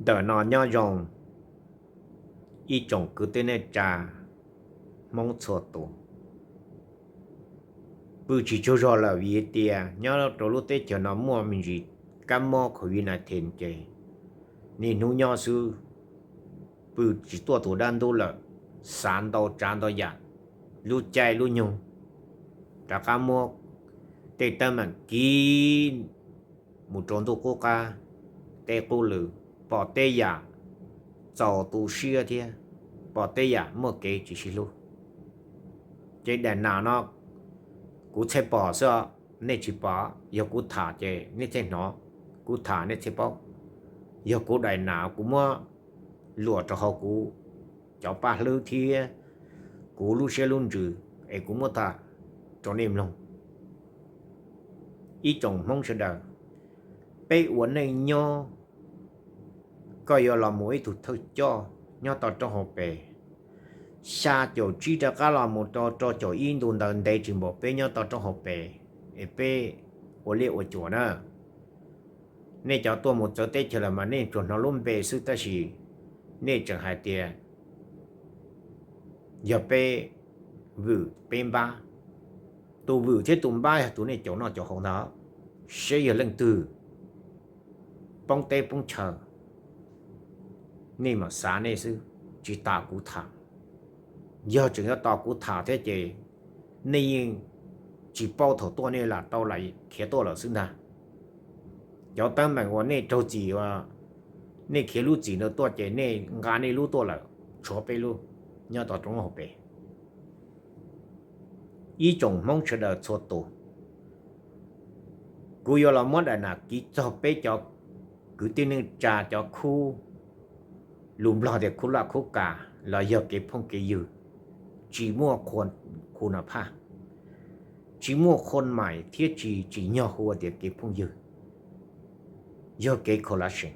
Ntawm no nyob zoo ib tsoom kwv tij neej tsa Hmoob txhua tus. Pw tsis tsaug zog lawm vim tias nyob rau lub teb chaws no muaj me ntsis kab mob covid nineteen ces niaj hnub nyob xwb, pw tsis tuaj tus dab ntub lawm, xav ntau tsav ntau yam, lub caij lub nyoog rov qab muab tej teeb meem kiv mus rau ntuj qub qab teb qub lw, pom tej yam txaus tu siab thiab pom tej yam muaj kev tsis sib hlub. Ces daim nam no kuv txhaj pom xwb, nej tsis pom, yog kuv tham ces nej txhaj hnov, kuv tham nej txhaj paub. Yog kuv daim nam kuv muab luam rau hauv kuv cov paj hlwb thiab kuv lub siab lub ntsws es kuv muab tham rau nej mloog. Ib tsoom Hmoob sawv daws, peb ua neej nyob, koj yuav los mus ib tug thawj coj nyob tau rau hauv pes, xya caum tsib rov qab los mus rau rau caum ib ntu ntawd ntev tsis npaum peb nyob tau rau hauv pes, es peb ua liaj ua cuam na. Nej cov tuaj mus txawv teb chaws lawm mas nej tsuas hnov lub npe xwb tab sis nej tseem hais tias yog peb vwm peb npab. Tus vwm thiab tus npab yog tus nej caum noj caum haus ntag, seb yog leej twg poob teb poob chaw, nej mam xav nej xwb, tsis tas kuv tham. Yog tseem yuav tos kuv tham thiab ces nej yeej tsis paub thaum tuaj nej lam tau lam khiav tuaj lawm xwb ntag. Cov teeb meem uas nej raug txim, nej khiav lub txim ntawd tuaj ces nej nqa nej lub tuaj lawm, tshuav peb lub nyob tau rau hauv pes. Ib tsoom Hmoob sawv daws txhua tus, kuv yuav los muab daim nam kiv txog peb cov kwv tij neej tsa cov khub, lus Nplog tias khub laj khub kas los yog kev phooj kev ywg, tsis muaj khu na phaj, tsis muaj khon mais thiab tsis tsim nyog hu ua tias kev phooj ywg, yog kev kho lav seem.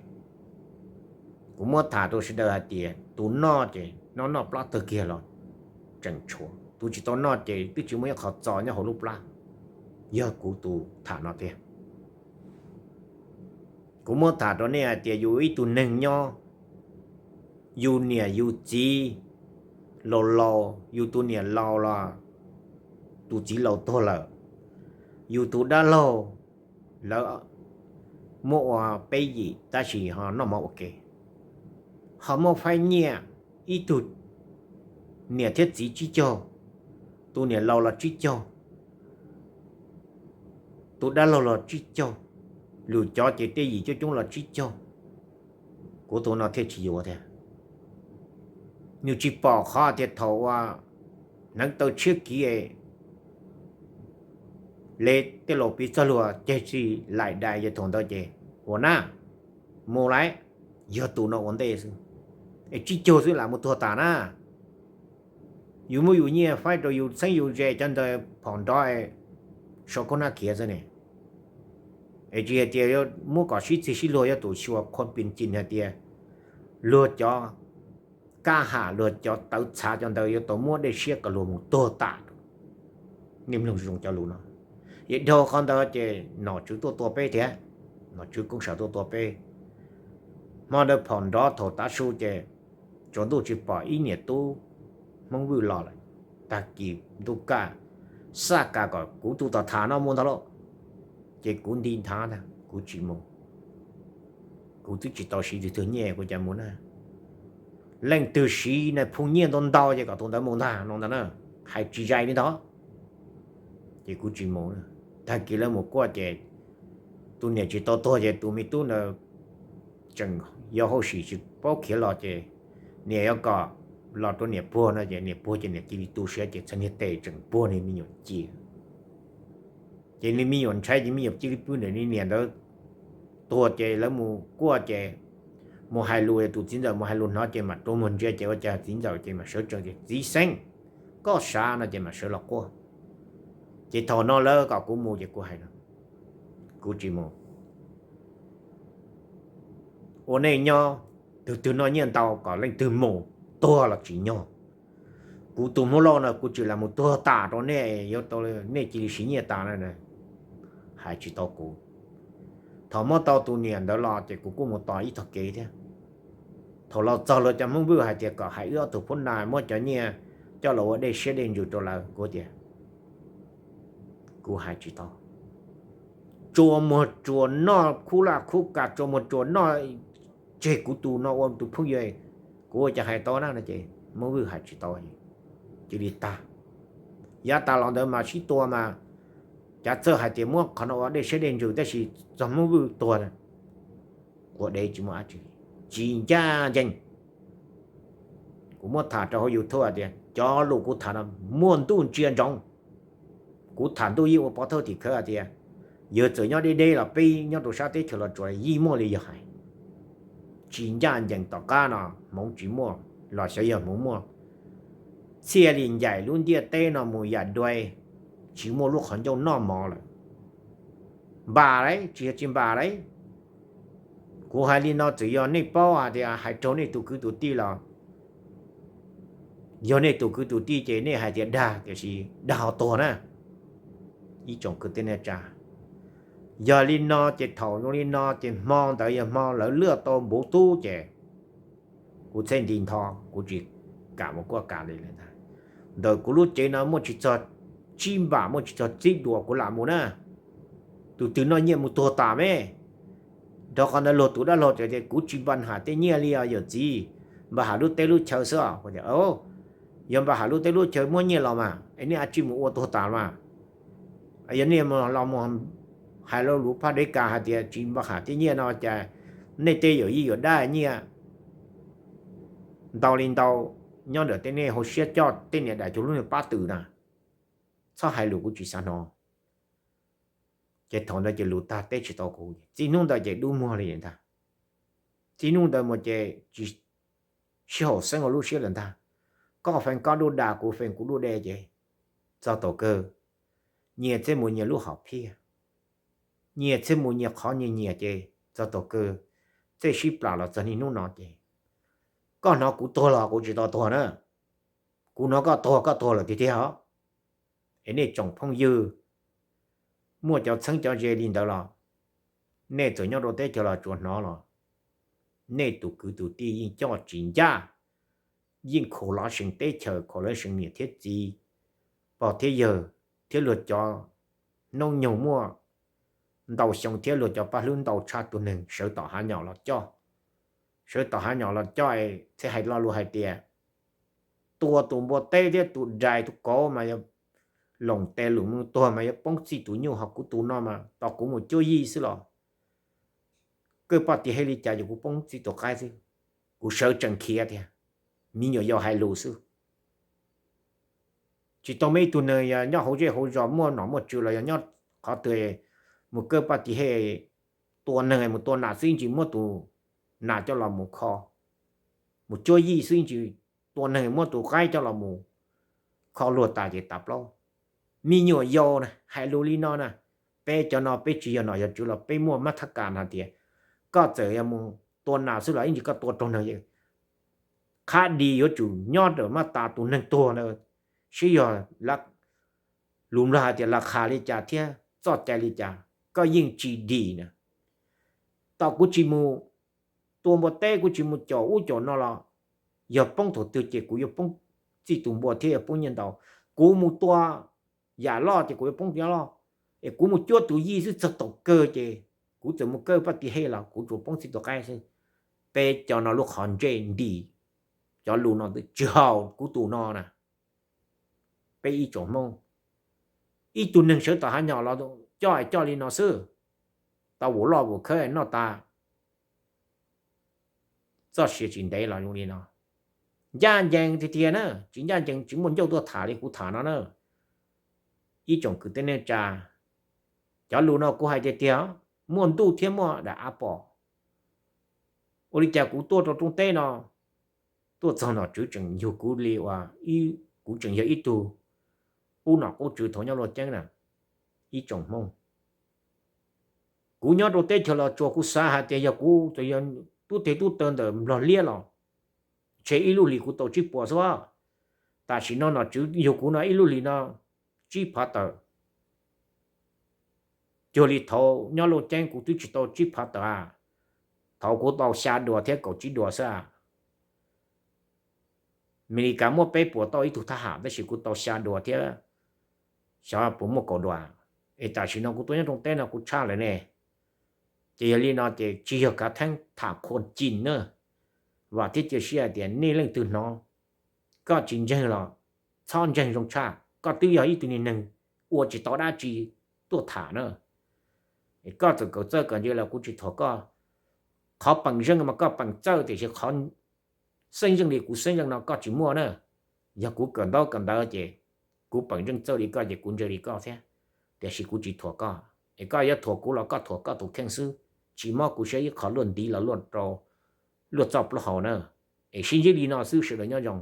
Kuv muab tham rau sawv daws hais tias tus noj ces noj noj plab tawg kiag los tseem tshuav, tus tsis tau noj ces twb tsis muaj ib qho txo nyob hauv lub plab. Yog kuv tus tham no tiag. Kuv muab tham rau nej hais tias yus ib tug neeg nyob, yus niam yus txiv laus laus, yus tus niam laus los tus txiv laus tuag lawm, yus tus dab laug lawv muab ua peb yim tab sis ho noj mov ua ke, ho muab faib nyiaj ib tug niam thiab txiv tsib caug, tus niam laus los tsib caug, tus dab laug los tsib caug, lwm cov ces tej yim coob coob los tsib caug. Kuv tus no thiaj tsis yuav thiab. Nws tsis pom qhov tias thaum uas hneev taw tshiab kiv le tej laus piv txoj lus ceg tsis laim dais ces thaum ntawd ces ua na, mus lawm, yog tus no ua ntej xwb, es tsib caug xwb lam mus tuag tas na. Yus muab yus nyiaj faib rau yus txheeb yus ze cov ntawd phom nrov sau khaub hnab khiav xwb ne. Es tsis hais tias muab kom sib txig sib luag, yog tus xyuas qhua pis ci hais tias luag cov kab ham luag cov tawv txhav cov ntawd yuav tau muab dej siab kom luag mus tuag tas. Nej mloog zoo cov lus no, es dhau qhov ntawd ces nom tswv tuaj tua peb thiab, nom tswv koob sam tuaj tua peb. Hmo ntawd phom nrov thaum tav su ces tsaus ntuj tsis pom ib niam tub Hmoob Vwj los lawm. Tag kis ntuj kaj, xaj kas kom kuv tus tom tham no mus ntag lauj, ces kuv nti nthav ntag kuv tsis mus. Kuv twb tsis tau siv twg twg nyiaj kuv cas mus na. Leej twg siv nais phoo nyiaj ntau ntau ces kom tus ntawd mus ntag no ntag na, hais tsis zais li ntawd. Ces kuv tsis mus. Tag kis lawv mus kuaj ces tus niam tsis tau tuag ces tus me tub ntawd tseem yau hauj sim tsis paub khiav los ces niam yuav kom los rau niam puag no ces niam puag ces niam cia li tu siab ces txhais niag tes tseem puag nws me nyuam ci. Ces nws me nyuam ntshai ces me nyuam cia li pw ntawm nws niam ntawd. Tuag ces lawv mus kuaj ces mus hais lus, tus txiv ntxawm mus hais lus hnov ces mam rua muag ntsia ces ua cas txiv ntxawm ces mam sawv tsees tias txiv xeeb, koj sav no ces mam sawv los quaj. Ces thaum no lawv kom kuv mus ces kuv hais no, kuv tsis mus. Ua neej nyob, tus twg noj nyiaj ntau kom leej twg mus, tuag los tsis nyog. Kuv tus Hmoob Lauj no kuv tsis lam mus tuag tas rau nej, yuav tau nej cia li siv nyiaj tas na. Hais tsis tau kuv. Thaum muab tau tus niam ntawd los ces kuv kuj mus tos ib tog kev thiab. Thaum los txog luag cov Hmoob Vwj hais tias kom hais wb ob tug phub na muab cov nyiaj coj los ua dej siab dej ntsws rau lawv, kuv tias kuv hais tsis tau. Tsuas muag tsuas noj khub laj khub kas, tsuas muag tsuas noj, tseg kuv tus no ua tus phooj ywg, kuv ua cas hais tau na no ces Hmoob Vwj hais tsis tau, cia li tag. Yav tas los ntawd mas sib tua mas, cav txawj hais tias muab qhov no ua dej siab dej ntsws tab sis txog Hmoob Vwj tuag, quav dev tsis muaj dab tsi, tsis ncaj ncees. Kuv muab tham rau hauv YouTube hais tias cov lus kuv tham no muaj ntuj ntsia ntsoov. Kuv tham ntuj yeej ua pov thawj tim khawv hais tias yawg txawm nyob deb deb los peb nyob rau sab teb chaws Los Tsuas yeej muaj li yawg hais. Tsis ncaj ncees, tom qab no hmoov tsis muaj los xyov yog hmoov muaj, txhiaj li ncaim lub ntiaj teb no mus yam dua, tsis muaj lub qhov ncauj noj mov lawm. Npam lauj, tsis yog tsis npam lauj. Kuv hais li no txawm yog nej paub hais tias hais raug nej tus kwv tus tij los yog nej tus kwv tus tij ces nej hais tias dag, tiam sis dag ho tuag na. Ib tsoom kwv tij neej tsa, yog li no ces thaum zoo li no ces hmo ntawd yog hmo lawv luaj tau npuv tub ces kuv txhij nti ntho, kuv tsis kam mus kuaj kam li lawm ntag. Ntawm kuv lub cev no muaj tsis txog tsib npam, muaj tsis txog tsib duas kuv lam mus na. Tus twg noj nyiaj mus tuag tas me. Rau qhov ntawd luag tus dab laug tias kuv tsis npam ham tej nyiaj li os yawm txiv, npam ham lub teb lub chaw xwb os. Yog npam ham lub teb lub chaw muab nyiaj los mas es nej a tsij mus ua tuag tas mas. Yog nej los mus hais lo lus phaj deb kas hais tias tsis npam ham tej nyiaj no cas nej tej yawm yij yawm dab nyiaj ntau li ntau nyob ntawm tej nej hauv siab coj tej niam daim cuag lub niag pab twm na. Txhob hais lus kuv tsis xav hnov. Ces thaum ntawd ces lus tag teb tsis tau kuv, txij hnub ntawd ces dub muag li ntag. Txij hnub ntawd mus ces tsis sib haum xeeb ua lub siab lawm ntag. Koj feem koj dub da, kuv feem kuv dub de ces txog thaum kawg nyias txhiaj mus nyias lub hom phiaj, nyias txhiaj mus nyias qhov nyias nyias ces txog thaum kawg txhiaj sib plam los txog niaj hnub no ces koj hnov kuv tuag los kuv tsis tau tuag na, kuv hnov koj tuag koj tuag lawm tiag tiag os. Es nej tsoom phooj ywg muaj cov txheeb cov ze li ntawd los nej txawm nyob rau teb chaws Los Tsuas hnov los nej tus kwv tus tij yeej coj tsis ncaj, yeej khaum lov seev teb chaws, khaum lov seev niam thiab txiv, pog thiab yawg, thiab luag cov noob nyoog muaj ntau xyoo thiab luag cov paj hlwb ntau tshaj tus neeg sawv tom hav nyom los coj. Sawv tom hav nyom los coj es thiaj hais lo lus hais tias tua tus npua teb thiab tus dais tus kauv mas yog loos tes lus mus tuag mas yuav poob txij tus nyuj, ho kuv tus no mas tos kuv mus cuab yij xwb los Kawj poj tim hej li cas ces kuv poob txij tus qaib xwb. Kuv sawv tsees khiav tiag, me nyuam yaus hais lus xwb. Tsis tau muaj ib tug neeg yog nyob hauv zej hauv zos muaj nom muaj tswv los yog nyob qhov twg mus kawj poj tim hej tua neeg mus tua nas xwb ib ntsis muab tus nas coj los mus kho, mus cuab yij xwb ib ntsis tua neeg muab tus qaib coj los mus kho luag tas ces tas plaub. Me nyuam yaus na hais lus li no na, peb cov no peb tsis yog nom yog tswv los peb muaj mab thab kas hais tias koj txawm yog mus tua nas xwb los ib ntsis koj tua raug neeg, qhab dis yuav tsum nyob rawm mab tas tus neeg tuag ntawd, sib yog lus nplog hais tias las khas li cas thiab txoj cai li cas koj yeej tsis dim na. Tom kuv tsis mus tua npua teb, kuv tsis mus caum ub caum no los yog poob thaum twg ces kuv yuav poob txij tus npua thiab yuav poob nyiaj ntau. Kuv mus tua yam loj ces kuv yuav poob yam loj, es kuv mus cuab tus yij xwb txog thaum kawg ces kuv txawm mus kawj poj tim hej los kuv tsuas poob txij tus qaib xwb. Peb cov no lub qhov ntsej nti, cov lus no twb tsis haum kuv tus no na. Peb ib tsoom Hmoob, ib tug neeg sawv tom hav nyom los coj es coj li no xwb, tau vum loj vum khawb noj tas, txoj sia tsis ntev los zoo li no. Ncaj ncees tiag tiag na, tsis ncaj ncees tsis muaj ncauj tuaj tham li kuv tham no na. Ib tsoom kwv tij neej tsa, cov lus no kuv hais tiag tiag, muaj ntuj thiab muaj daim av pom. Ua li cas kuv tuaj rau rooj teb no, tuaj txog nom tswv tseem yug kuv li uas kuv tseem yog ib tug qub nom qub tswv thaum nyob Luaj Ceeb na, ib tsoom Hmoob. Kuv nyob rau teb chaws Los Tsuas kuv xav hais tias yog kuv txawm yog tub teg tub taw ntawm Nplog liab los ntshe ib lub hlis kuv tau tsib puas xwb. Tam sim no nom tswv yug kuv no ib lub hlis no tsib phav tawm. Cuag li thaud nyob Luaj Ceeb kuv twb tsis tau tsib phav tawm a, thaud kuv tau xya duas thiab kaum tsib duas xwb a. Amelikas muaj peb puas tau ib tug thab ham, tab sis kuv tau xya dua thiab, xyov puas muaj kaum dua. Es tam sim no kuv tuaj nyob rooj teb no kuv tshaj lawm ne. Ces yog li no ces tsis yog kav theeb tham qhuas cim na. Vam thiab cia siab hais tias nej leej twg hnov, koj tsis ntseeg los txhob ntseeg zoo tshaj, koj twb yog ib tug niag neeg ua tsis tau dab tsi tuaj tham na. Koj txawm kawm txawj kawm ntse los kuv tsis thuam koj. Qhov peem zeej mas koj peem txawj, tiam sis qhov xeeb zeej li kuv xeeb zeej no koj tsis muaj na. Yog kuv kawm ntaub kawm ntawv ces kuv peem zeej txawj li koj ces kuv ntse li koj thiab, tiam sis kuv tsis thuam koj. Es koj yuav thuam kuv los koj thuam koj tus kheej xwb, tsis mob kuv siab ib qho luaj ntiv los luaj rau luaj txoj plaub hau na. Es sib ntsib li no xwb, sawv daws nyob zoo.